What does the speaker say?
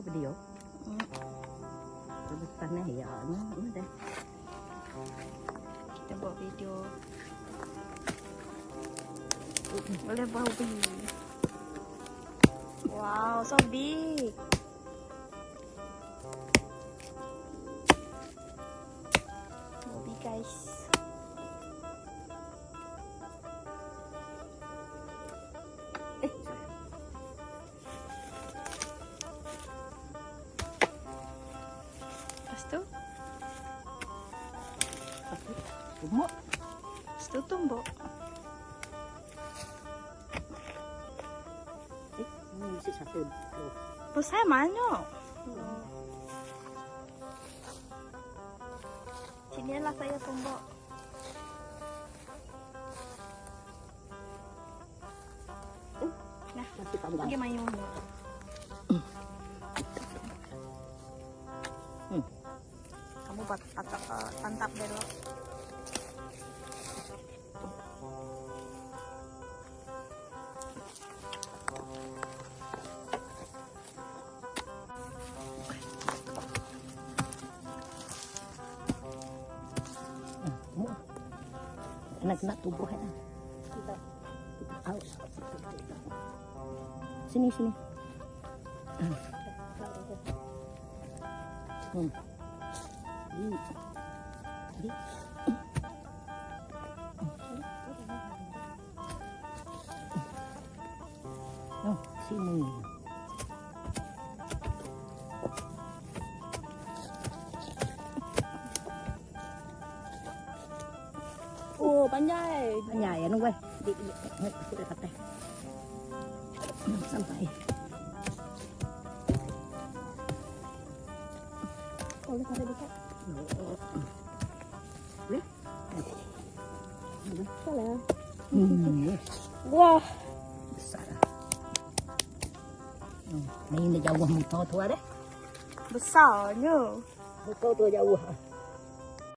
Video. Lebih tanah ya, ni dah. Kita buat video. Boleh buat ubi. Wow, so big. Ubi guys. Eh, sorry. Lepas tu, Lepas tu, tumbuk. lepas tu tumbuk. Eh, ni mesti satu. Dua. Besar mana? Sini lah saya tumbuk. Nah, Masih tambah. bagi mayu. Kamu buat patok, tantap dulu. Tumbuk. Kena kena tubuh ya. Kita kita aus. Sini sini. Di. Di. Oh, sini. Oh, panjai. Panjai ya, nunggu. Di, di, di, di, di, Sampai. Boleh tarik dekat. Boleh? Salah. Wah. Besar. Ni dah jauh motor tu ada. Besarnya. Motor tu jauh.